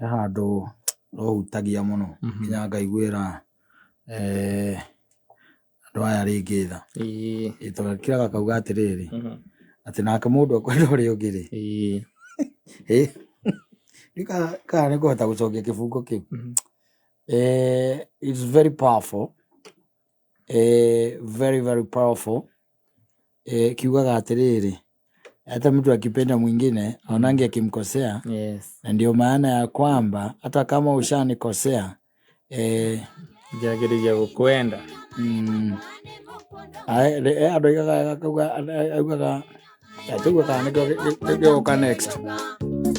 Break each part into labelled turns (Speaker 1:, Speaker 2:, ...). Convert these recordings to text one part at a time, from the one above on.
Speaker 1: He handũ ũhutagia mũno nginya ngaiguĩra andũ aya rĩngĩ tha. Ĩĩ tondũ gakira gakauga atĩrĩrĩ, atĩ nake mũndũ ekwenda ũrĩa ũngĩ rĩ, ĩ kana nĩ ngũhota gũcokia kĩbungo kĩu. It's very powerful, very very powerful. Kiugaga atĩrĩrĩ, hata mtu akipenda mwingine aonange akimkosea. Na ndio maana ya kwamba hata kama ushanikosea
Speaker 2: Njagĩrĩria gũkwenda.
Speaker 1: Andũ aigaga akauga augaga tũigue kana nĩkĩo gĩgũka next.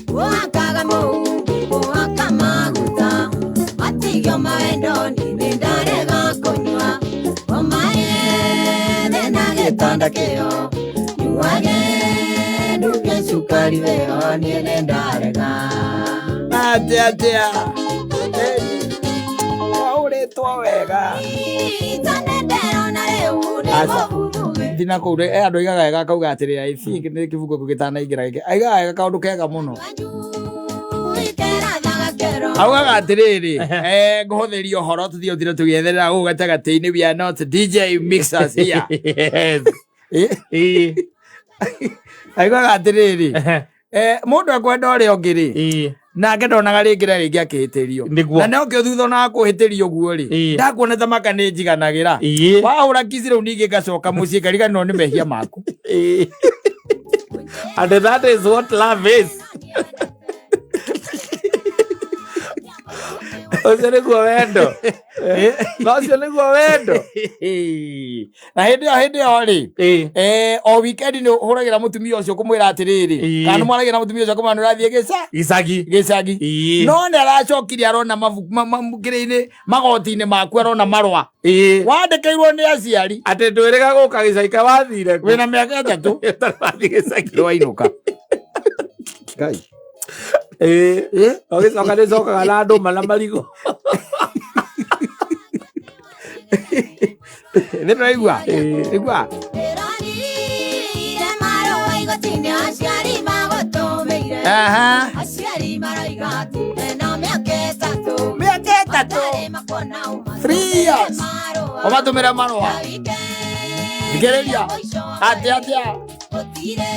Speaker 3: Ũhakaga mũhu, ũhaka maguta, matigio mawendo niĩ ndarega kũnyua. Komae thĩ na gĩtanda kĩo, nyuage nduge cukari wĩho niĩ nĩ ndarega.
Speaker 1: Atĩa atĩa wahũrĩtwo wega.
Speaker 3: Ita nĩ ndĩrona rĩu nĩ
Speaker 1: Aca.
Speaker 3: mũhuthu.
Speaker 1: Thina kũu rĩ, andũ aigaga wega akauga atĩrĩrĩ, I think nĩ kĩbungo kĩu gĩtanaingĩra gĩkĩ aigaga wega kaũndũ kega mũno. Augaga atĩrĩrĩ, ngũhũthĩria ũhoro tũthiĩ ũthire tũgĩetherera gũkũ gatagatĩ-inĩ, we are not DJ mixers here. Augaga atĩrĩrĩ, mũndũ ekwenda ũrĩa ũngĩ rĩ, nake ndonaga rĩngĩ na rĩngĩ akĩhĩtĩrio.
Speaker 2: Nĩguo.
Speaker 1: Na nokĩo thutha ona kũhĩtĩrio ũguo rĩ, ndakuona ta maka nĩ njiganagĩra. Wahũra kici rĩu ningĩ ngacoka mũciĩ ngariganĩrwo nĩ mehia maku.
Speaker 2: And that is what love is. Ũcio nĩguo wendo. Na ũcio nĩguo wendo.
Speaker 1: Na hĩndĩ ĩyo hĩndĩ ĩyo rĩ, o weekend nĩ ũhũragĩra mũtumia ũcio kũmwĩra atĩrĩrĩ, kana nĩ mwaragĩra mũtumia ũcio kũmwĩra nĩ ũrathiĩ gĩca
Speaker 2: Gĩcagi.
Speaker 1: Gĩcagi. No nĩ aracokire arona mabuku kĩrĩa-inĩ magoti-inĩ maku arona marũa wandĩkĩirwo nĩ aciari.
Speaker 2: Atĩ ndwĩrĩga gũka gĩcagi ka wathire kũ?
Speaker 1: Wĩna mĩaka 3.
Speaker 2: Ũtarĩ wathiĩ gĩcagi.
Speaker 1: Ndwainũka. Ngai.
Speaker 2: Ũgĩcoka nĩ cokaga na ndũma na marigũ.
Speaker 1: Nĩ ndĩraigua. Igua.
Speaker 3: Ndĩronire marũa igoti-inĩ aciari magũtũmĩire. Aciari maroiga atĩ ena mĩaka 3.
Speaker 1: Mĩaka 3.
Speaker 3: Matarĩ makuona ũmatũmĩre
Speaker 1: 3 years.
Speaker 3: marũa.
Speaker 1: Ũmatũmĩre marũa.
Speaker 3: Na wikendi
Speaker 1: Thikĩrĩria.
Speaker 3: ya mũico wa
Speaker 1: Atĩa atĩa.
Speaker 3: gũtirĩ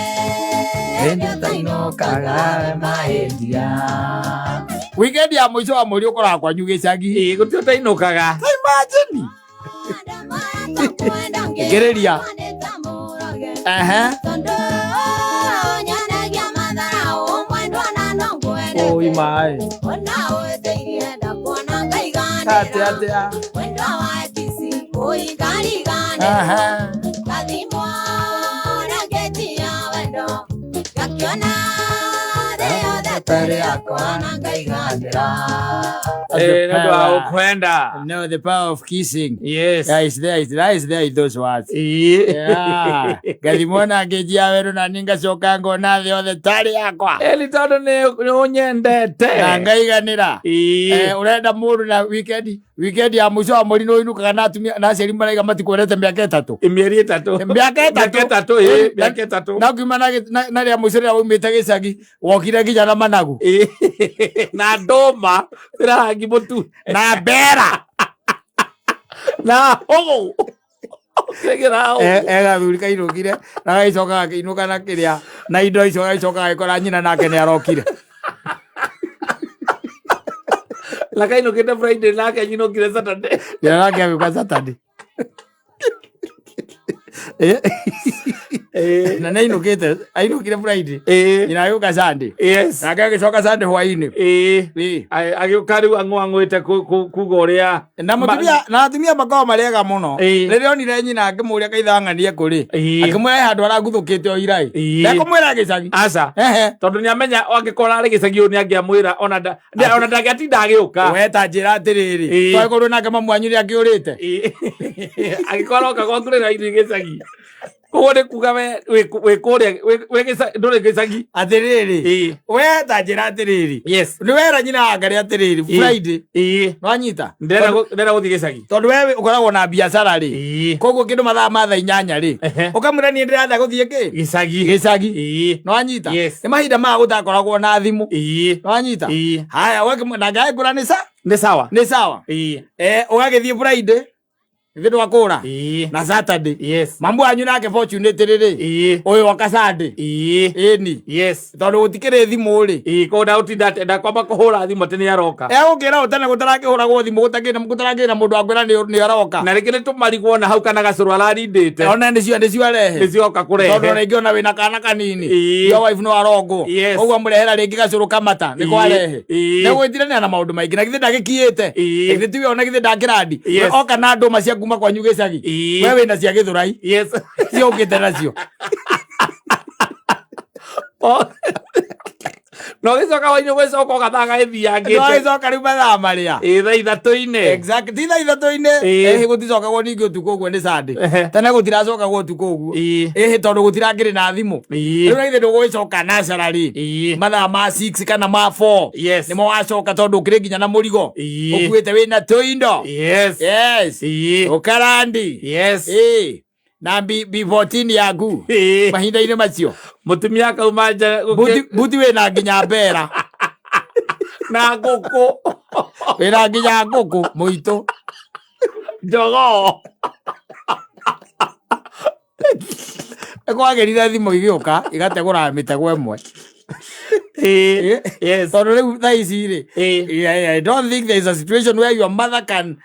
Speaker 1: Hĩndĩ ũtainũkaga maendia. Weekend ya mũico wa mweri ũkoraga kwanyu gĩcagi.
Speaker 2: Ĩĩ, gũtirĩ ũtainũkaga.
Speaker 1: Imagine. Thikĩrĩria. Oi maĩ. Atĩa atĩa.
Speaker 2: Nĩ ũndũ wa gũkwenda.
Speaker 1: No, the power of kissing.
Speaker 2: Yes.
Speaker 1: Yeah, it's there, it's there, it's there in those words. Yeah. Ngathimwo na ngĩnjia werũ na niĩ ngacoka ngona thĩ yothe tarĩ yakwa.
Speaker 2: Ĩni tondũ nĩ ũnyendete.
Speaker 1: Na ngaiganĩra. Ũrenda mũndũ na weekend ya mũico wa mweri nĩ ũinũkaga na atumia na aciari maraiga matikuonete mĩaka 3.
Speaker 2: Mĩeri 3.
Speaker 1: Mĩaka 3.
Speaker 2: Mĩaka 3, ĩĩ, mĩaka 3.
Speaker 1: Na ũkiuma na rĩa mũico rĩrĩa waumĩte gĩcagi wokire nginya na managu.
Speaker 2: Na ndũma ĩra rangi mũtune.
Speaker 1: Na mbera.
Speaker 2: Na hũgũ. Ũkĩgĩra hũgũ.
Speaker 1: Gathuri kainũkire na gagĩcoka gakĩinũka na kĩrĩa na indo icio gagĩcoka gagĩkora nyina nake nĩ arokire.
Speaker 2: Na kainũkĩte Friday nake nyinũkire Saturday.
Speaker 1: Nyina nake agĩũka Saturday. Na nĩ ainũkĩte, ainũkire Friday. Nyina agĩũka Sunday. Nake agĩcoka Sunday hwaĩ-inĩ.
Speaker 2: Agĩũka rĩu ang'ũang'ũĩte kuga ũrĩa.
Speaker 1: Na mũtumia, na atumia makoragwo marĩ ega mũno. Rĩrĩa onire nyina akĩmũria kaitha ng'anie kũrĩ. Akĩmwĩra he handũ araguthũkĩte o ira ĩ. Ndekũmwĩra gĩcagi.
Speaker 2: Aca. Tondũ nĩ amenya angĩkorwo arĩ gĩcagi ũyũ nĩ angĩamwĩra ona ona ndangĩatinda agĩũka.
Speaker 1: We ta njĩra atĩrĩrĩ. Twagĩkorwo nake mamu wanyu nĩ akĩũrĩte.
Speaker 2: Angĩkorwo aroka gwaku rĩrĩa ithuĩ gĩcagi. Koguo nĩ kuga we wĩ kũrĩa ndũrĩ gĩcagi.
Speaker 1: Atĩrĩrĩ,
Speaker 2: Ĩĩ.
Speaker 1: we ta njĩra atĩrĩrĩ,
Speaker 2: Yes.
Speaker 1: nĩ wera nyina wangarĩ atĩrĩrĩ,
Speaker 2: Ĩĩ.
Speaker 1: Friday
Speaker 2: Ĩĩ.
Speaker 1: nwanyita,
Speaker 2: Ndĩrenda gũthiĩ gĩcagi.
Speaker 1: tondũ we ũkoragwo na biacara rĩ,
Speaker 2: Ĩĩ.
Speaker 1: koguo kĩndũ mathaa ma thaa 8 rĩ,
Speaker 2: Ehe.
Speaker 1: ũkamwĩra niĩ ndĩrenda gũthiĩ kĩ
Speaker 2: Gĩcagi.
Speaker 1: gĩcagi.
Speaker 2: Ĩĩ.
Speaker 1: Nwanyita,
Speaker 2: Yes.
Speaker 1: nĩ mahinda maya gũtakoragwo na thimũ.
Speaker 2: Ĩĩ.
Speaker 1: Nwanyita,
Speaker 2: Ĩĩ.
Speaker 1: haya nake agĩkwĩra nĩ sa
Speaker 2: Nĩ sawa.
Speaker 1: nĩ sawa.
Speaker 2: Ĩĩ.
Speaker 1: Ũgagĩthiĩ Friday ithuĩ twakũra
Speaker 2: Ĩĩ.
Speaker 1: na Saturday.
Speaker 2: Yes.
Speaker 1: Mambu wanyu nake fortunately rĩ,
Speaker 2: Ĩĩ.
Speaker 1: ũyũ oka Sunday.
Speaker 2: Ĩĩ.
Speaker 1: Ĩni,
Speaker 2: Yes.
Speaker 1: tondũ gũtikĩrĩ thimũ rĩ,
Speaker 2: Ĩĩ, koguo ndagũtinda ndakwamba kũhũra thimũ atĩ nĩ aroka.
Speaker 1: Egũkĩra ũtene gũtarakĩhũragwo thimũ, gũtarakĩrĩ na mũndũ akwĩra nĩ aroka.
Speaker 2: Na rĩngĩ nĩ tũmarigwo na hau kana gacũrũ ararindĩte.
Speaker 1: Ona nĩcio arehe.
Speaker 2: Nĩcio oka
Speaker 1: Tondũ ona
Speaker 2: kũrehe.
Speaker 1: rĩngĩ ona wĩna kana kanini,
Speaker 2: Ĩĩ.
Speaker 1: your wife no arongwo,
Speaker 2: Yes.
Speaker 1: ũguo amũrehera rĩngĩ gacũrũ kamata nĩko
Speaker 2: Ĩĩ.
Speaker 1: arehe.
Speaker 2: Ĩĩ.
Speaker 1: Nĩ gwĩtiranĩra na maũndũ maingĩ, na githĩ ndagĩkiĩte,
Speaker 2: Ĩĩ.
Speaker 1: githĩ tiwe, ona githĩ ndakĩrandi.
Speaker 2: Yes.
Speaker 1: Oka na ndũma cia kuma kwanyu gĩcagi.
Speaker 2: Ĩĩ.
Speaker 1: We wĩna cia Gĩthũrai
Speaker 2: Yes.
Speaker 1: ciũkĩte nacio.
Speaker 2: No gĩcoka wainĩ gũgĩcoka ũgathaa gagĩthiangĩte.
Speaker 1: Ndwagĩcoka rĩu mathaa marĩa
Speaker 2: Ĩĩ, thaa 3-inĩ.
Speaker 1: Exactly. Ti thaa 3-inĩ.
Speaker 2: Ĩĩ.
Speaker 1: Ĩhĩ, gũticokagwo ningĩ ũtukũ ũguo nĩ Sunday.
Speaker 2: Ehe.
Speaker 1: Tene gũtiracokagwo ũtukũ ũguo.
Speaker 2: Ĩĩ.
Speaker 1: Ĩhĩ, tondũ gũtirakĩrĩ na thimũ.
Speaker 2: Ĩĩ.
Speaker 1: Rĩu na githĩ ndũgũgĩcoka naturally
Speaker 2: Ĩĩ.
Speaker 1: mathaa ma 6 kana ma 4,
Speaker 2: Yes.
Speaker 1: nĩmo wacoka, tondũ ũkĩrĩ nginya na mũrigo
Speaker 2: Ĩĩ.
Speaker 1: ũkuĩte wĩna tũindo.
Speaker 2: Yes.
Speaker 1: Yes.
Speaker 2: Ĩĩ.
Speaker 1: Ũkarandi.
Speaker 2: Yes.
Speaker 1: Ĩĩ, na B14 yaku
Speaker 2: Ĩĩ.
Speaker 1: mahinda-inĩ macio.
Speaker 2: Mũtumia akauma nja
Speaker 1: Buti wĩna nginya mbera.
Speaker 2: Na ngũkũ.
Speaker 1: Wĩna nginya ngũkũ mũitũ.
Speaker 2: Njogoo.
Speaker 1: Kwagĩrire thimũ igĩũka igategũra mĩtego ĩmwe.
Speaker 2: Ĩĩ. Yes.
Speaker 1: Tondũ rĩu thaa ici rĩ,
Speaker 2: Ĩĩ.
Speaker 1: yeah, I don't think there is a situation where your mother can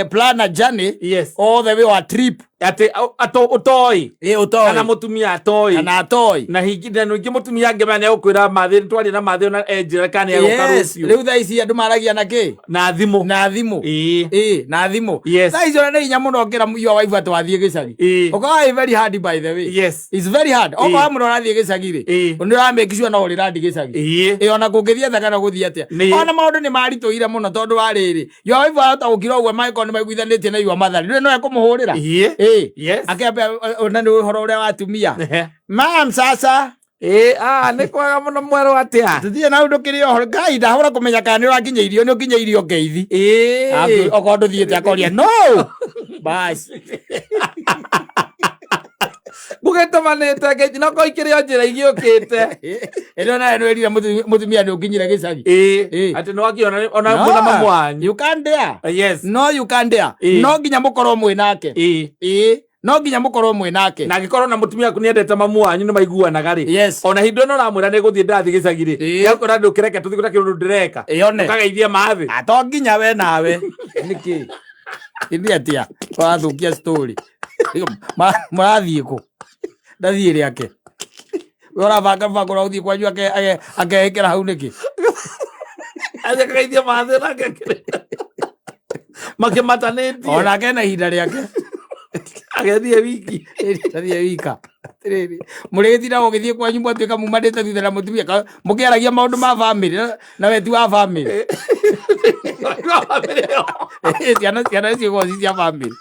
Speaker 1: plan a journey
Speaker 2: Yes.
Speaker 1: all the way or a trip.
Speaker 2: Atĩ ũtoĩ.
Speaker 1: Ĩ, ũtoĩ.
Speaker 2: Kana mũtumia atoĩ.
Speaker 1: Kana atoĩ.
Speaker 2: Na hingi na ningĩ mũtumia angĩmenya nĩ egũkwĩra mathĩ twarie na mathĩ ona enjĩra kana nĩ egũka
Speaker 1: Yes,
Speaker 2: rũciũ.
Speaker 1: rĩu thaa ici andũ maragia na kĩ?
Speaker 2: Na thimũ.
Speaker 1: Na thimũ.
Speaker 2: Ĩĩ.
Speaker 1: Ĩ, na thimũ.
Speaker 2: Yes.
Speaker 1: Thaa ici ona nĩ hinya mũno ũkĩra your wife atĩ wathiĩ gĩcagi.
Speaker 2: Ĩĩ.
Speaker 1: Ũkoraga ĩ very hard, by the way.
Speaker 2: Yes.
Speaker 1: It's very hard. Okorwo
Speaker 2: Ĩĩ.
Speaker 1: mũno ũrathiĩ gĩcagi rĩ,
Speaker 2: Ĩĩ.
Speaker 1: nĩ ũramake sure no ũrĩrandi gĩcagi.
Speaker 2: Ĩĩ.
Speaker 1: Ĩ, ona kũngĩthiĩ atĩa kana gũthiĩ atĩa, ona maũndũ nĩ maritũhire mũno, tondũ wa rĩrĩ, your wife ahota gũkira ũguo mangĩkorwo nĩ maiguithanĩtie na your mother, rĩu no ekũmũhũrĩra.
Speaker 2: Ĩĩ.
Speaker 1: Ĩ.
Speaker 2: Yes.
Speaker 1: Akĩambia ona nĩ ũhoro ũrĩa wa atumia.
Speaker 2: Ehe.
Speaker 1: Mam, sasa.
Speaker 2: Ĩĩ, ah, nĩ kwega mũno mwerũ atĩa?
Speaker 1: Tũthiĩ na ũndũ kĩrĩ ũhoro ngai ndahũra kũmenya kana nĩ ũrakinya irio, nĩ ũkinya irio ngeithi.
Speaker 2: Ĩĩ.
Speaker 1: Okorwo ndũthiĩte akoria no bas.
Speaker 2: Ngũgĩtũmanĩte ngeithi no korwo ikĩrĩ o njĩra igĩũkĩte.
Speaker 1: Ĩno nayo nĩ wĩrire mũtumia nĩ ũkinyire gĩcagi.
Speaker 2: Ĩĩ.
Speaker 1: Ĩĩ.
Speaker 2: Atĩ nĩ wakinya ona
Speaker 1: No,
Speaker 2: mwĩna mamu wanyu.
Speaker 1: you can't dare.
Speaker 2: Yes.
Speaker 1: No, you can't dare.
Speaker 2: Ĩĩ.
Speaker 1: No nginya mũkorwo mwĩ nake.
Speaker 2: Ĩĩ.
Speaker 1: Ĩĩ, no nginya mũkorwo mwĩ nake.
Speaker 2: Na angĩkorwo na mũtumia waku nĩendete mamu wanyu nĩ maiguanaga rĩ,
Speaker 1: Yes.
Speaker 2: ona hĩndĩ ĩno ũramwĩra nĩ gũthiĩ ndathiĩ gĩcagi rĩ,
Speaker 1: Ĩĩ.
Speaker 2: nĩakwĩra ndũkĩreke tũthiĩ gũtakĩrĩ ũndũ ndĩreka.
Speaker 1: Ĩyone.
Speaker 2: Ũkageithia mathĩ.
Speaker 1: Ah, to nginya we nawe nĩkĩ ĩthi atĩa ũrathũkia story. Mũrathiĩ kũ? Ndathiĩ rĩake, we ũrabanga mũbango wa gũthiĩ kwanyu akeĩkĩra hau nĩkĩ?
Speaker 2: Athiĩ akageithia mathĩ nake makĩmatanĩtie.
Speaker 1: Onake ena ihinda rĩake.
Speaker 2: Agethiĩ wiki.
Speaker 1: Ndathiĩ wika. Atĩrĩrĩ, mũrĩgĩtinda gũgĩthiĩ kwanyu mwatuĩka mumanĩte thutha na mũtumia mũkĩaragia maũndũ ma bamĩrĩ na we ti wa bamĩrĩ. Ciana ciĩkoragwo ci cia bamĩrĩ,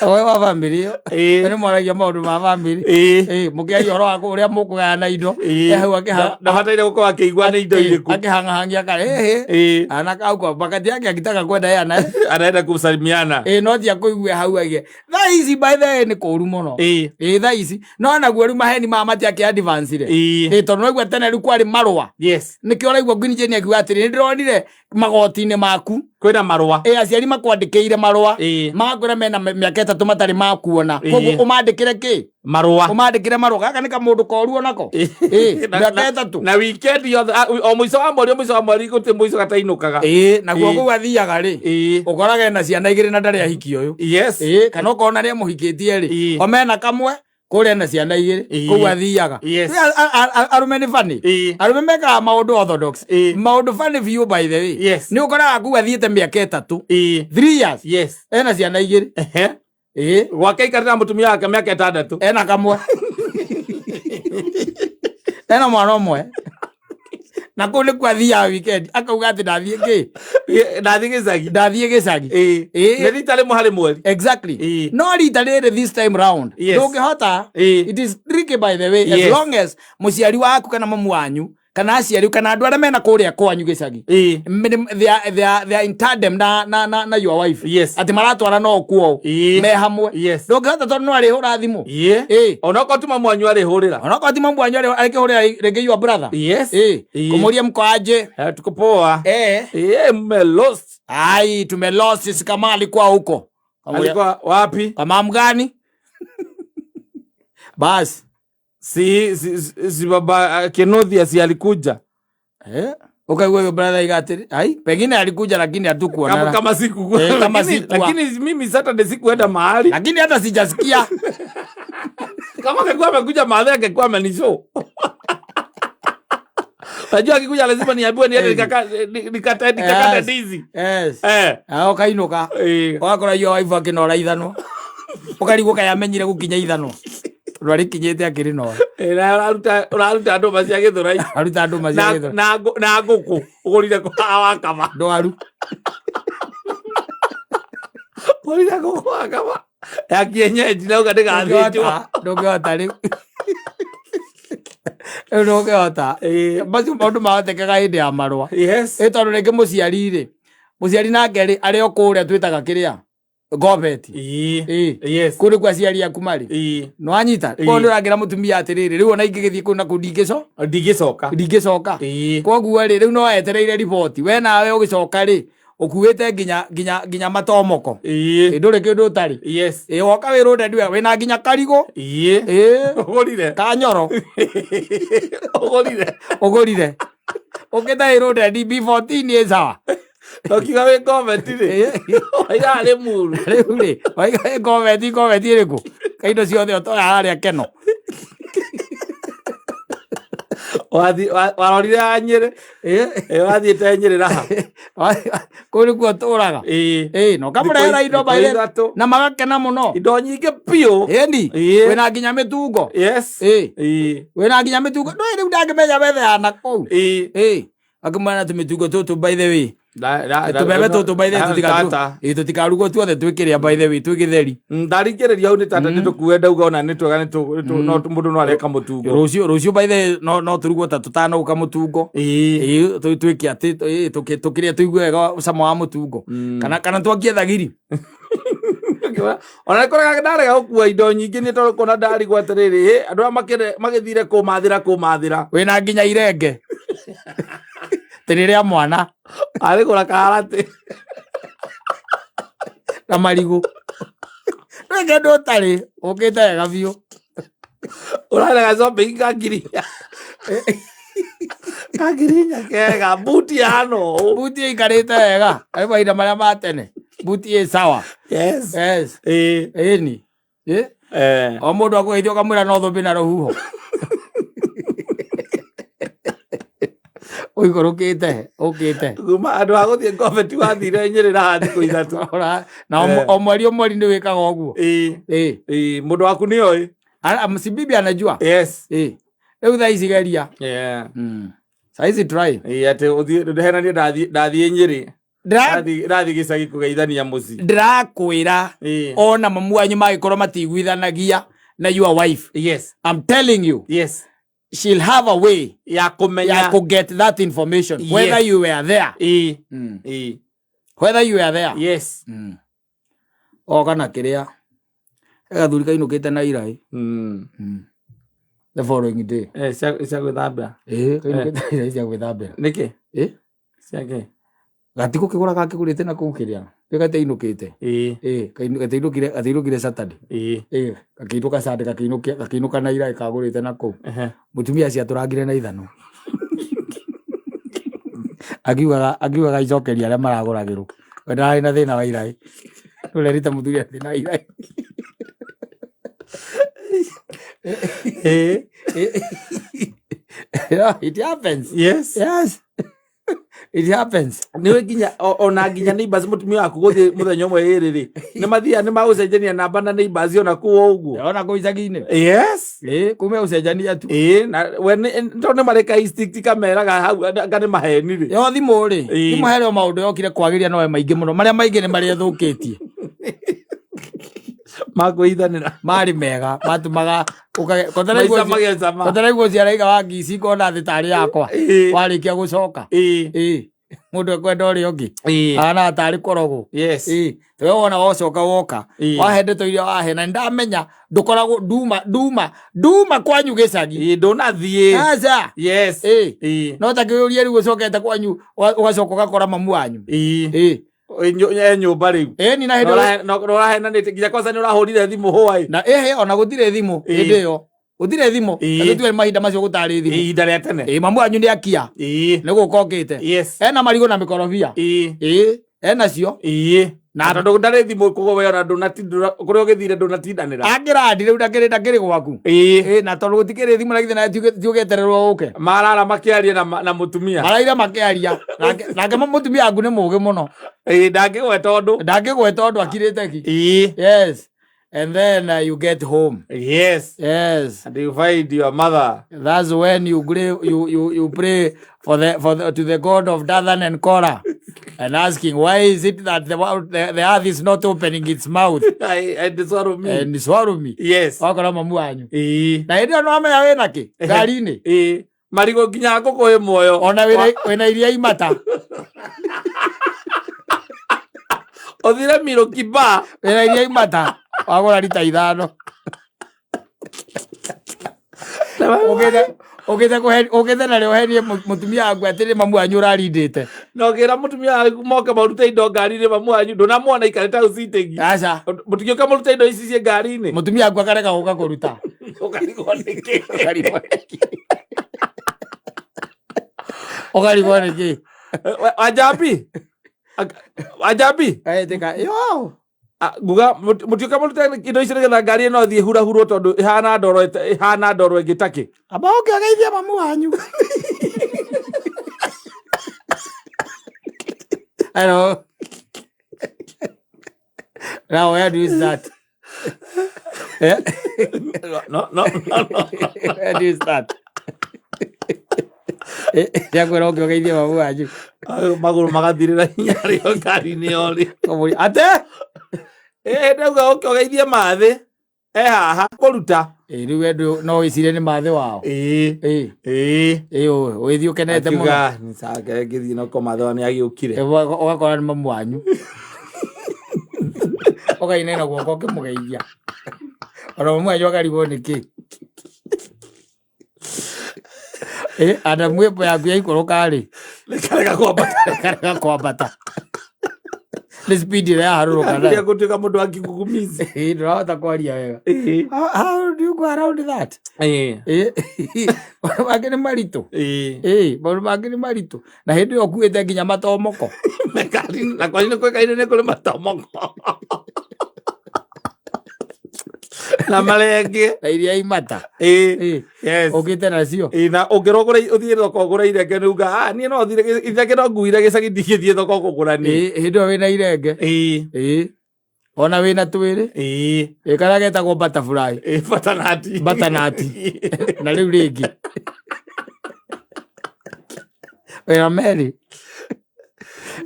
Speaker 1: we wa bamĩrĩ ĩyo nĩ mwaragia maũndũ ma bamĩrĩ.
Speaker 2: Ĩĩ.
Speaker 1: Ĩ, mũkĩaria ũhoro wa ũrĩa mũkũgayana indo.
Speaker 2: Ĩĩ.
Speaker 1: Hau
Speaker 2: Ndabataire gũkorwo akĩigua nĩ indo irĩkũ.
Speaker 1: Akĩhang'ahangia kare ĩhĩ. Ana kau kwa wakati yake akitaka kwenda yeye ana
Speaker 2: Anaenda kusalimiana.
Speaker 1: Ĩ, no ti akũigue hau aige thaa ici, by the way, nĩ kũru mũno. Ĩ, thaa ici no naguo rĩu maheni maya matiakĩ advance-ire. Ĩ, tondũ naigua tene rĩu kwarĩ marũa. Nĩkĩo ũraigua Queen Jane akiuga atĩrĩ, nĩ ndĩronire magoti-inĩ maku
Speaker 2: Kwĩna marũa.
Speaker 1: Ĩ, aciari makwandĩkĩire marũa, magakwĩra mena mĩaka 3 matarĩ makuona. Koguo ũmandĩkĩre kĩ?
Speaker 2: Marũa.
Speaker 1: Ũmandĩkĩre marũa. Gaka nĩ kamũndũ koru onako. Ĩ, mĩaka 3.
Speaker 2: Na weekend yothe, o mũico wa mweri, o mũico wa mweri, gũtirĩ mũico gatainũkaga.
Speaker 1: Ĩ, naguo
Speaker 2: Ĩĩ.
Speaker 1: kũu athiaga rĩ, ũkoraga ena ciana 2 na ndarĩ ahiki ũyũ. Ĩ, kana ũkona nĩ amũhikĩtie rĩ, o mena kamwe kũrĩa ena ciana 2. Kũu athiaga. Rĩu arũme nĩ funny. Arũme mekaga maũndũ orthodox. Maũndũ funny biũ, by the way. Nĩ ũkoraga kũu athiĩte mĩaka 3. 3 years. Ena ciana 2. Ĩ.
Speaker 2: Gwake aikarĩte na mũtumia wake mĩaka 6.
Speaker 1: Ena kamwe, ena mwana ũmwe. Na kũu nĩkuo athiaga weekend, akauga atĩ ndathiĩ kĩ?
Speaker 2: Ndathiĩ gĩcagi.
Speaker 1: Ndathiĩ gĩcagi.
Speaker 2: Ĩĩ.
Speaker 1: Ĩĩ.
Speaker 2: Nĩ rita rĩmwe harĩ mweri.
Speaker 1: Exactly.
Speaker 2: Ĩĩ.
Speaker 1: No rita rĩrĩ, this time round, ndũngĩhota. It is tricky, by the way, as long as mũciari waku kana mamu wanyu kana aciari kana andũ arĩa mena kũrĩa kwanyu gĩcagi, they are in tandem na your wife, atĩ maratwara no kuo me hamwe. Ndũngĩhota tondũ no arĩhũra thimũ. Ĩĩ.
Speaker 2: Onokorwo ti mamu wanyu arĩhũrĩra.
Speaker 1: Onokorwo ti mamu wanyu arĩkĩhũrĩra rĩngĩ your brother. Ĩĩ. Kũmũria mko aje.
Speaker 2: Eh, tuko poa. Ĩĩ, mme lost.
Speaker 1: Ai, tumelost sisi kama alikuwa huko.
Speaker 2: Alikuwa wapi?
Speaker 1: Kama mgani basi.
Speaker 2: Si baba Kenothia si alikuja?
Speaker 1: Eh, ukaigua hiyo brother iga atĩrĩ, ai, pengine alikuja lakini hatukuonana.
Speaker 2: Kama siku
Speaker 1: Eh, kama
Speaker 2: lakini,
Speaker 1: sikuwa.
Speaker 2: Lakini mimi Saturday sikuenda mahali.
Speaker 1: Lakini hata sijasikia.
Speaker 2: Kama angekuwa amekuja mahali angekuwa amenishow. Najua akikuja lazima niambiwe niende nikakate ndizi.
Speaker 1: Ah, ukainũka. Ũgakora your wife akĩnora ithanwa. Ũkarigwo kaĩ amenyire gũkinya ithanwa. Tondũ arĩkinyĩte akĩrĩnora.
Speaker 2: Na ũraruta ndũma cia Gĩthũrai.
Speaker 1: Aruta ndũma cia Gĩthũrai.
Speaker 2: Na ngũkũ ũgũrire kwa Wakama.
Speaker 1: Ndwaru.
Speaker 2: Ũgũrire ngũkũ Wakama ya kienyeji na uga ndĩgathĩnjwo.
Speaker 1: Ndũngĩhota rĩu. Rĩu ndũngĩhota. Macio maũndũ mahotekekaga hĩndĩ ya marũa. Ĩ tondũ rĩngĩ mũciari rĩ, mũciari nake rĩ, arĩ o kũrĩa twĩtaga kĩrĩa ngobeti. Kũu nĩkuo aciari aku marĩ. Nĩwanyita? Koguo nĩũrangĩra mũtumia atĩrĩrĩ, rĩu ona ingĩgĩthiĩ kũu na kũu
Speaker 2: ndingĩcoka.
Speaker 1: Ndingĩcoka. Koguo rĩ, rĩu no etereire riboti. We nawe ũgĩcoka rĩ, ũkuĩte nginya matomoko. Ndũrĩ kĩndũ ũtarĩ. Woka wĩrwo ndendiwe, wĩna nginya karigũ.
Speaker 2: Ũgũrire.
Speaker 1: Kanyoro.
Speaker 2: Ũgũrire.
Speaker 1: Ũgũrire. Ũkĩte wĩrwo ndendi B14 ĩ sawa.
Speaker 2: Ũkiuga wĩ ngobeti rĩ. Waiga arĩ muru.
Speaker 1: Rĩu rĩ, waiga wĩ ngobeti, ngobeti ĩrĩkũ? Kaindo ciothe ũtoya harĩa Keno.
Speaker 2: Warorire ya Nyĩrĩ. Wathiĩte Nyĩrĩ raha.
Speaker 1: Kũu nĩkuo ũtũraga. Na ũkamũrehera indo
Speaker 2: Thikũ
Speaker 1: by the
Speaker 2: ithatũ.
Speaker 1: Na magakena mũno.
Speaker 2: Indo nyingĩ biũ.
Speaker 1: Ĩni. Wĩna nginya mĩtungo. Wĩna nginya mĩtungo. Ndũĩ rĩu ndangĩmenya wethe ya na kũu. Akĩmwĩra tũmĩtungo tũtũ by the way. Tũmeme tũtũ by the way tũtikarugwo tuothe twĩkĩrĩa by the way twĩ gĩtheri.
Speaker 2: Ndaringĩrĩria hau nĩ tata nĩ tũkue ndauga ona nĩ twega no mũndũ no areka mũtungo.
Speaker 1: Rũciũ by the way no tũrugwo ta tũtanauka mũtungo. Twĩke atĩ, tũkĩrĩa tũigue wega cama wa mũtungo. Kana twakie thagiri.
Speaker 2: Ona nĩ kũrega ndarega gũkua indo nyingĩ nĩ tondũ kuona ndarigwo atĩrĩrĩ, andũ aya magĩthire kũmathĩra kũmathĩra.
Speaker 1: Wĩna nginya irenge. Tĩrĩ rĩa mwana.
Speaker 2: Arĩ gũra karati.
Speaker 1: Na marigũ. Ndũrĩ kĩndũ ũtarĩ, ũkĩte wega biũ.
Speaker 2: Ũrarega shopping ka ngiri. Ka ngiri inya kega, buti ya no.
Speaker 1: Buti ĩikarĩte wega. Arĩ mahinda marĩa ma tene. Buti ĩ sawa. Yes. Ĩni. O mũndũ akũgeithia ũkamwĩra no thũmbĩ na rũhuho. Ũikũrũkĩte, ũkĩte.
Speaker 2: Kuma andũ a gũthiĩ ngobeti wathire Nyĩrĩ raha thikũ ithatũ.
Speaker 1: Ora, na o mweri o mweri nĩ wĩkaga ũguo.
Speaker 2: Mũndũ waku nĩ oĩ.
Speaker 1: Si bibi anajua. Rĩu thaa ici geria. Saa ici try.
Speaker 2: Atĩ ũthiĩ, ndũhenanie ndathiĩ Nyĩrĩ. Ndathiĩ gĩcagi kũgeithania mũciĩ.
Speaker 1: Ndĩrakwĩra, ona mamu wanyu mangĩkorwo matiguithanagia na your wife. I'm telling you. She'll have a way
Speaker 2: Ya kũmenya.
Speaker 1: ya ku get that information. Whether you were there. Whether you were there. O kana kĩrĩa. Gathuri kainũkĩte na iraĩ. The following day.
Speaker 2: Cia gwĩthambĩra.
Speaker 1: Kainũkĩte na iraĩ cia gwĩthambĩra.
Speaker 2: Nĩkĩ? Cia kĩ?
Speaker 1: Gatigũkĩgũra gakĩgũrĩte na kũu kĩrĩa. Nĩ gatainũkĩte. Gatainũkire Saturday. Gakĩinũka Sunday, gakĩinũka na iraĩ kagũrĩte na kũu. Mũtumia ciatũrangire na ithanwa. Akiugaga icokeria arĩa maragũragĩrwo. We ndararĩ na thĩna wa iraĩ. Ũrerita mũthuri arĩ na iraĩ. Yeah, it happens. Yes. It happens.
Speaker 2: Nä nginya ona nginya neighbors mutumia waku guthie muthenya umwe iri ri nä mathia nä magũcenjania namba na neighbors ona kuu o ũguo.
Speaker 1: Ona kũu icagi-inĩ.
Speaker 2: Yes.
Speaker 1: Ĩĩ, kume ũcenjania tu.
Speaker 2: Ĩĩ, na we tondũ nĩ marĩ ka instinct kameraga hau anga nĩ maheni rĩ.
Speaker 1: Yo thimũ rĩ,
Speaker 2: Ĩĩ.
Speaker 1: thimũ harĩ o maũndũ yokire kwagĩria no maingĩ mũno. Marĩa maingĩ nĩ marĩa ĩthũkĩtie.
Speaker 2: Makwĩithanĩra.
Speaker 1: Marĩ mega, matũmaga ũkage
Speaker 2: Maica magecama.
Speaker 1: kotaraigua ciaraiga wa ngici ngona thĩ tarĩ yakwa.
Speaker 2: Ĩĩ.
Speaker 1: Warĩkia gũcoka.
Speaker 2: Ĩĩ.
Speaker 1: Ĩĩ. Mũndũ ekwenda ũrĩa ũngĩ.
Speaker 2: Ĩĩ.
Speaker 1: Ahana tarĩ korogwo.
Speaker 2: Yes.
Speaker 1: Ĩĩ. We wona wacoka woka.
Speaker 2: Ĩĩ.
Speaker 1: Wahe ndeto iria wahe na ndamenya ndũkoragwo nduma nduma nduma kwanyu gĩcagi.
Speaker 2: Ĩĩ, ndũnathiĩ.
Speaker 1: Aca.
Speaker 2: Yes.
Speaker 1: Ĩĩ.
Speaker 2: Ĩĩ.
Speaker 1: No ta kĩũrie rĩu ũcokete kwanyu ũgacoka ũgakora mamu wanyu.
Speaker 2: Ĩĩ.
Speaker 1: Ĩĩ.
Speaker 2: E nyũmba rĩu.
Speaker 1: Ĩĩ ni na hĩndĩ ĩyo-
Speaker 2: Na ũrahenanĩte nginya kwanza nĩ ũrahũrire thimũ hwaĩ.
Speaker 1: na ĩhĩ ona gũtirĩ thimũ
Speaker 2: Ĩĩ.
Speaker 1: hĩndĩ ĩyo gũtirĩ thimũ.
Speaker 2: Ĩĩ.
Speaker 1: Na tũtue mahinda macio gũtarĩ thimũ.
Speaker 2: Ihinda rĩa tene.
Speaker 1: Ĩĩ, mamu wanyu nĩ akia
Speaker 2: Ĩĩ.
Speaker 1: nĩ gũka okĩte.
Speaker 2: Yes.
Speaker 1: Ena marigũ na mĩkorobia.
Speaker 2: Ĩĩ.
Speaker 1: Ĩĩ, enacio.
Speaker 2: Ĩĩ.
Speaker 1: Na-
Speaker 2: Na tondũ ndarĩ thimũ koguo we ona ndũnatindũra kũrĩa ũgĩthire ndũnatindanĩra.
Speaker 1: Angĩrandi rĩu ndakĩrĩ ndakĩrĩ gwaku.
Speaker 2: Ĩĩ.
Speaker 1: Ĩĩ, na tondũ gũtikĩrĩ thimũ na githĩ nawe ti ũgĩetererwo ũke.
Speaker 2: Marara makĩaria na mũtumia.
Speaker 1: Maraira makĩaria. Nake mũtumia waku nĩ mũũgĩ mũno.
Speaker 2: Ĩĩ, ndangĩgweta ũndũ.
Speaker 1: Ndangĩgweta ũndũ akirĩte ki.
Speaker 2: Ĩĩ.
Speaker 1: Yes. And then you get home.
Speaker 2: Yes.
Speaker 1: Yes.
Speaker 2: And you find your mother.
Speaker 1: That's when you pray, you pray for the to the God of Dathan and Korah and asking why is it that the earth is not opening its mouth
Speaker 2: And swallow me.
Speaker 1: and swallow me.
Speaker 2: Yes.
Speaker 1: Wakora mamu wanyu.
Speaker 2: Ĩĩ.
Speaker 1: Na hĩndĩ ĩyo nĩwamenya wĩna kĩ ngari-inĩ.
Speaker 2: Ĩĩ. Marigũ nginya ngũkũ ĩ muoyo.
Speaker 1: Ona wĩna iria imata.
Speaker 2: Ũthire Milky Bar.
Speaker 1: Wĩna iria imata. Wagũra rita 5. Ũkĩte narĩo ũhenie mũtumia waku atĩrĩ mamu wanyu ũrarindĩte.
Speaker 2: Na ũkĩra mũtumia waku moke marute indo ngari-inĩ mamu wanyu ndũnamuona aikarĩte hau sitting.
Speaker 1: Aca.
Speaker 2: Mũtingĩũka mũrute indo ici ciĩ ngari-inĩ.
Speaker 1: Mũtumia waku akarega gũka kũruta.
Speaker 2: Ũkarigwo nĩkĩ?
Speaker 1: Ũkarigwo nĩkĩ? Ũkarigwo nĩkĩ?
Speaker 2: Wanjambi? Wanjambi?
Speaker 1: Etĩka, yo.
Speaker 2: Nguga mũtiũka mũrute indo ici nĩgetha ngari ĩno ĩthiĩ hurahurwo tondũ ĩhana ndoro ĩhana ndoro ĩngĩ takĩ.
Speaker 1: Amba ũke ũgeithie mamu wanyu. Hello. Now where do you start? Eh?
Speaker 2: No, no, no, no.
Speaker 1: Where do you start? Ndiakwĩra ũke ũgeithie mamu wanyu.
Speaker 2: Magũrũ magathirĩra hinya rĩo ngari-inĩ ĩyo rĩ.
Speaker 1: Kũmũria, ate?
Speaker 2: Ĩĩ ndauga ũke ũgeithie mathĩ. E haha kũruta.
Speaker 1: Ĩĩ, rĩu we no wĩcirie nĩ mathĩ wao.
Speaker 2: Ĩĩ.
Speaker 1: Ĩĩ.
Speaker 2: Ĩĩ.
Speaker 1: Ĩĩ, ũgĩthiĩ ũkenete mũno.
Speaker 2: Akiuga nĩ sawa ngĩthiĩ no korwo mathĩ wao nĩ agĩũkire.
Speaker 1: Ũgakora nĩ mamu wanyu. Ũkainaina guoko ũkĩmũgeithia. Ona mamu wanyu akarigwo nĩkĩ. Ĩĩ, Adamu ĩmbo yaku yaikũrũka rĩ,
Speaker 2: Nĩkarega kwambata.
Speaker 1: ĩkarega kwambata. Nĩ speed ĩrĩa yaharũrũka
Speaker 2: Ambĩrĩria
Speaker 1: nayo.
Speaker 2: gũtuĩka mũndũ wa kigugumizi.
Speaker 1: Ĩĩ, ndũrahota kwaria wega.
Speaker 2: Ĩĩ.
Speaker 1: How do you go around that?
Speaker 2: Ĩĩ.
Speaker 1: Ĩĩ, maũndũ mangĩ nĩ maritũ.
Speaker 2: Ĩĩ.
Speaker 1: Ĩĩ, maũndũ mangĩ nĩ maritũ. Na hĩndĩ ĩyo ũkuĩte nginya matomoko.
Speaker 2: Ngari na kwanyu nĩ kũĩkaine nĩ kũrĩ matomoko. Na marenge.
Speaker 1: Na iria imata.
Speaker 2: Ĩĩ.
Speaker 1: Ĩĩ.
Speaker 2: Yes.
Speaker 1: Ũkĩte nacio.
Speaker 2: Ĩĩ, na ũngĩrwo ũgũre ũthiĩ thoko ũgũre irenge nĩ uga ah niĩ no thire irenge no nguire gĩcagi ndingĩthiĩ thoko kũgũra niĩ.
Speaker 1: Ĩĩ, hĩndĩ ĩyo wĩna irenge.
Speaker 2: Ĩĩ.
Speaker 1: Ĩĩ. Ona wĩna twĩrĩ.
Speaker 2: Ĩĩ.
Speaker 1: Ĩĩ, karĩa getagwo butterfly.
Speaker 2: Ĩĩ, butternut.
Speaker 1: Butternut. Na rĩu rĩngĩ. Wĩna merĩ.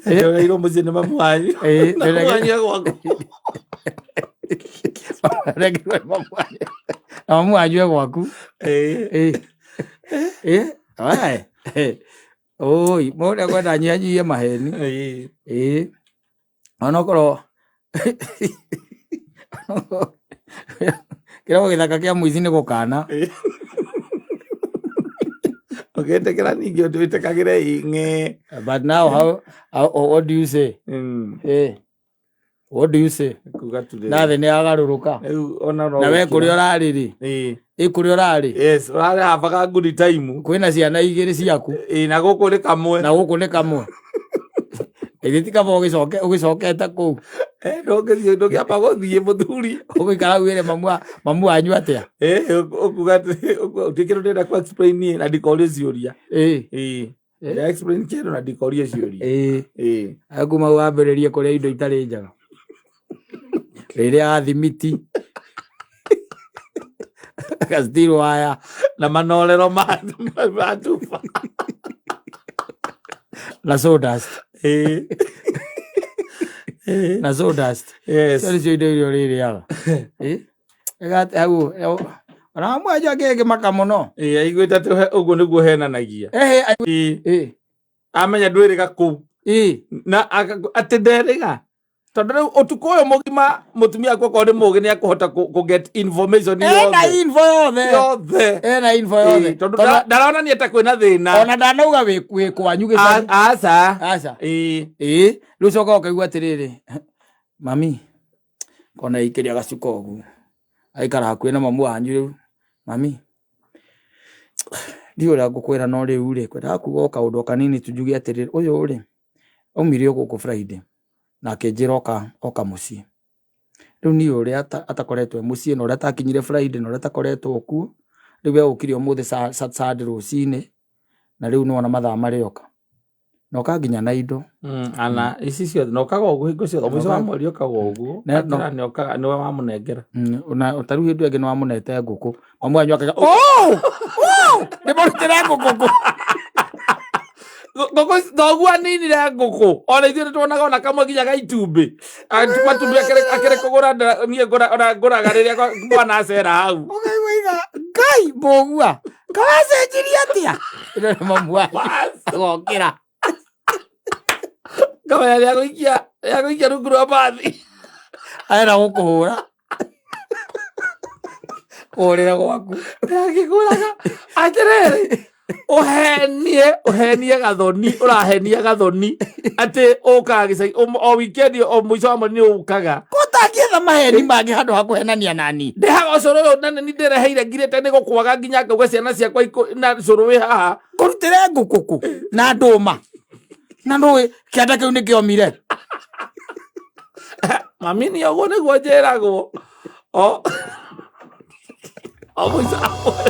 Speaker 2: Njogeirwo mũciĩ nĩ mamu wanyu.
Speaker 1: Ĩĩ,
Speaker 2: Na mamu wanyu e gwaku.
Speaker 1: Ũrengerwo nĩ mamu wanyu. Na mamu wanyu e gwaku.
Speaker 2: Ĩĩ.
Speaker 1: Ĩĩ. Ĩĩ. Wae. Oi, mũndũ ekwenda nyihanyihie maheni.
Speaker 2: Ĩĩ.
Speaker 1: Ĩĩ. Onokorwo kĩroko gĩthaka kĩa mũici nĩ gũkana.
Speaker 2: Ĩĩ. Ũgĩtĩkĩra ningĩ wĩtĩkagĩre ing'e.
Speaker 1: But now how what do you say? What do you say?
Speaker 2: Kuga tu
Speaker 1: Na thĩ nĩ yagarũrũka.
Speaker 2: Rĩu ona no
Speaker 1: Na we
Speaker 2: gũkira.
Speaker 1: kũrĩa ũrarĩ rĩ,
Speaker 2: Ĩĩ.
Speaker 1: ĩ kũrĩa ũrarĩ,
Speaker 2: Yes, ũrarĩ habaga good time.
Speaker 1: kwĩna ciana igĩrĩ ciaku
Speaker 2: Ĩĩ, na gũkũ nĩ kamwe.
Speaker 1: na gũkũ nĩ kamwe. Ĩthĩ ti kaba ũgĩcokete kũu.
Speaker 2: Ndũngĩthiĩ ndũngĩamba gũthiĩ mũthuri.
Speaker 1: Ũgũikara wĩre mamu wanyu atĩa?
Speaker 2: Ĩĩ, ũkuga atĩ gũtirĩ kĩndũ ndĩrenda ku explain niĩ na ndikorio ciũria.
Speaker 1: Ĩĩ.
Speaker 2: Ĩĩ. Ndira explain kĩndũ na ndikorie ciũria.
Speaker 1: Ĩĩ.
Speaker 2: Ĩĩ.
Speaker 1: Kuma wambĩrĩrie kũrĩa indo itarĩ njega, rĩrĩa thimiti, gasteel wire
Speaker 2: na manorero ma ma tuba.
Speaker 1: Na sawdust.
Speaker 2: Ĩĩ. Ĩĩ.
Speaker 1: Na sawdust.
Speaker 2: Yes.
Speaker 1: Icio nĩcio indo iria ũrĩrĩaga. Ĩ, ĩgate hau ona mwanjũ akĩngĩmaka mũno.
Speaker 2: Ĩĩ, aiguĩte atĩ ũguo nĩguo henanagia.
Speaker 1: Ehe.
Speaker 2: Ĩĩ.
Speaker 1: Ĩ.
Speaker 2: Amenya ndwĩrĩga kũu.
Speaker 1: Ĩ.
Speaker 2: Na atĩ nderĩga tondũ rĩu ũtukũ ũyũ mũgima mũtumia aku okorwo nĩ mũgĩ nĩ akũhota kũ get information
Speaker 1: Ena
Speaker 2: yothe.
Speaker 1: Info yothe.
Speaker 2: Yothe.
Speaker 1: Ena info yothe.
Speaker 2: Ĩĩ, tondũ ndaronania ta kwĩna thĩna.
Speaker 1: Ona ndanauga wĩ kwanyu gĩcagi.
Speaker 2: Aca.
Speaker 1: Aca.
Speaker 2: Ĩĩ.
Speaker 1: Ĩĩ, rĩu coka ũkaigua atĩrĩrĩ, mami kona ikĩria gacuka ũguo, aikara hakuhĩ na mamu wanyu. Rĩu mami, ndiũĩ ũrĩa ngũkwĩra, no rĩu rĩ, kwendaga kuga o kaũndũ o kanini tu, njuge atĩrĩrĩ, ũyũ rĩ aumire o gũkũ Friday na akĩnjĩra oka mũciĩ. Rĩu niĩ ũrĩa atakoretwo e mũciĩ na ũrĩa atakinyire Friday na ũrĩa atakoretwo kuo, rĩu egũkire ũmũthĩ Sunday rũcinĩ, na rĩu nĩwona mathaa marĩoka na oka nginya na indo.
Speaker 2: Ana ici ciothe na ũkaga ũguo hingo ciothe, mũico wa mweri ũkaga ũguo.
Speaker 1: No.
Speaker 2: Atĩra nĩ okaga nĩwe wamũnengera.
Speaker 1: Ona ta rĩu hĩndĩ ĩyo ĩngĩ nĩwamũnete ngũkũ, mamu wanyu akauga, "Oh! Oh! Ndĩmũrutĩre ngũkũ kũ?"
Speaker 2: Ngũkũ thoguo aninire ngũkũ, ona ithuĩ nĩtuonaga ona kamwe nginya ga itumbĩ. Matumbĩ akĩrĩ kũgũra niĩ ona ngũraga rĩrĩa mwana acera hau.
Speaker 1: Ũkaigua iga, Ngai mbũgua kawacenjirie atĩa? Ĩno nĩ mamu wanyu agokĩra.
Speaker 2: Ngamenya nĩagũikia rungu rwa bathi.
Speaker 1: Arenda gũkũhũra kũhũrĩra gwaku.
Speaker 2: Akĩgũraga atĩrĩrĩ, ũhenie gathoni, ũrahenia gathoni atĩ ũkaga gĩcagi o weekend, o mũico wa mweri nĩ ũkaga.
Speaker 1: Kũtangĩetha maheni mangĩ handũ ha kũhenania nani.
Speaker 2: Ndĩhaga ũcũrũ ũyũ na nĩ ndĩreheire ngirĩte nĩ gũkwaga nginya ngauga ciana ciakwa na cũrũ wĩ haha.
Speaker 1: Ngũrutĩre ngũkũ kũ na ndũma na ndũĩ kĩanda kĩu nĩ kĩomire?
Speaker 2: Mami, nĩ ũguo nĩguo njĩragwo o mũico wa mweri.